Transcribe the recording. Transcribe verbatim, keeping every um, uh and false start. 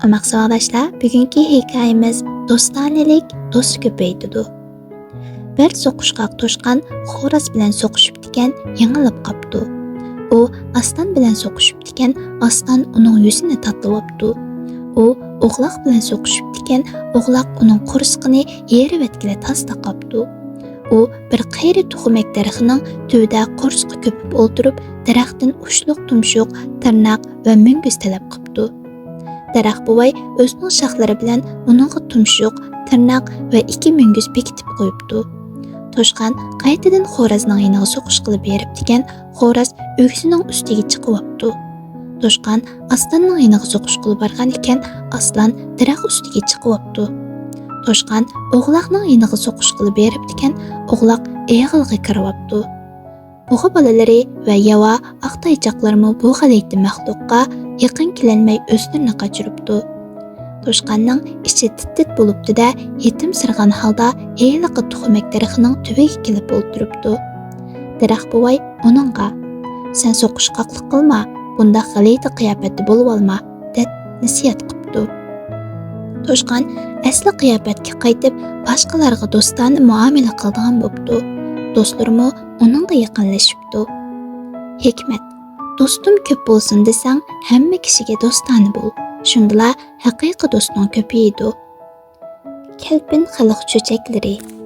ئوماق ساۋاقداشلار، بۈگۈنكى ھېكايىمىز دوستانىلىك، دوست كۆپەيتىدۇ. بىر سوقۇشقاق توشقان خوراز بىلەن سوقۇشۇپتىكەن، يېڭىلىپ قاپتۇ. ئۇ ئاسلان بىلەن سوقۇشۇپتىكەن، ئاسلان ئۇنىڭ يۈزىنى تاتلىۋاپتۇ. ئۇ ئوغلاق بىلەن سوقۇشۇپتىكەن، ئوغلاق ئۇنىڭ قورسىقىنى يېرىۋەتكىلى تاسلا قاپتۇ. ئۇ بىر قېرى تۇخۇمەك دەرىخىنىڭ تۈۋىدە قورسىقى كۆپۈپ ئولتۇرۇپ، دەرەختىن ئۇچلۇق تۇمشۇق، تىرناق ۋە مۈڭگۈز تەلەپ قىپتۇ. دەرەخ بوۋاي ئۆزىنىڭ شاخلىرى بىلەن ئۇنىڭغا تۇمشۇق، تىرناق ۋە ئىككى مۈڭگۈز بېكىتىپ قويۇپتۇ. توشقان قايتىدىن خورازنىڭ يېنىغا سوقۇشقىلى بېرىپتىكەن، خوراز ئۆكسىنىڭ ئۈستىگە چىقىۋاپتۇ. توشقان ئاسلاننىڭ يېنىغا سوقۇشقىلى بارغان ئىكەن، ئاسلان دەرەخ ئۈستىگە چىقىۋاپتۇ. توشقان ئوغلاقنىڭ يېنىغا سوقۇشقىلى بېرىپتىكەن، ئوغلاق ئېغىلغا كىرىۋاپتۇ. بۇغا بالىلىرى ۋە ياۋا ئاق تايچاقلىرىمۇ بۇ غەلىتە مەخلۇققا يېقىن كېلەلمەي ئۆزلىرىنى قاچۇرۇپتۇ. توشقاننىڭ ئىچى تىت-تىت بولۇپتۇ-دە، يېتىمسىرىغان ھالدا ھېلىقى تۇخۇمەك دەرىخىنىڭ تۈۋىگە كېلىپ ئولتۇرۇپتۇ. دەرەخ بوۋاي ئۇنىڭغا، «سەن سوقۇشقاقلىق قىلما، بۇنداق غەلىتە قىياپەتتە بولۇۋالما» دەپ نەسىھەت قىپتۇ. توشقان ئەسلى قىياپەتكە قايتىپ، باشقىلارغا دوستانە مۇئامىلە قىلىدىغان بوپتۇ. دوستلىرىمۇ ئۇنىڭغا يېقىنلىشىپتۇ. ھېكمەت: دوستۇم كۆپ بولسۇن دېسەڭ، ھەممە كىشىگە دوستانە بول، شۇندىلا ھەقىقىي دوستۇڭ كۆپىيىدۇ. كەلپىن خەلق چۆچەكلىرى.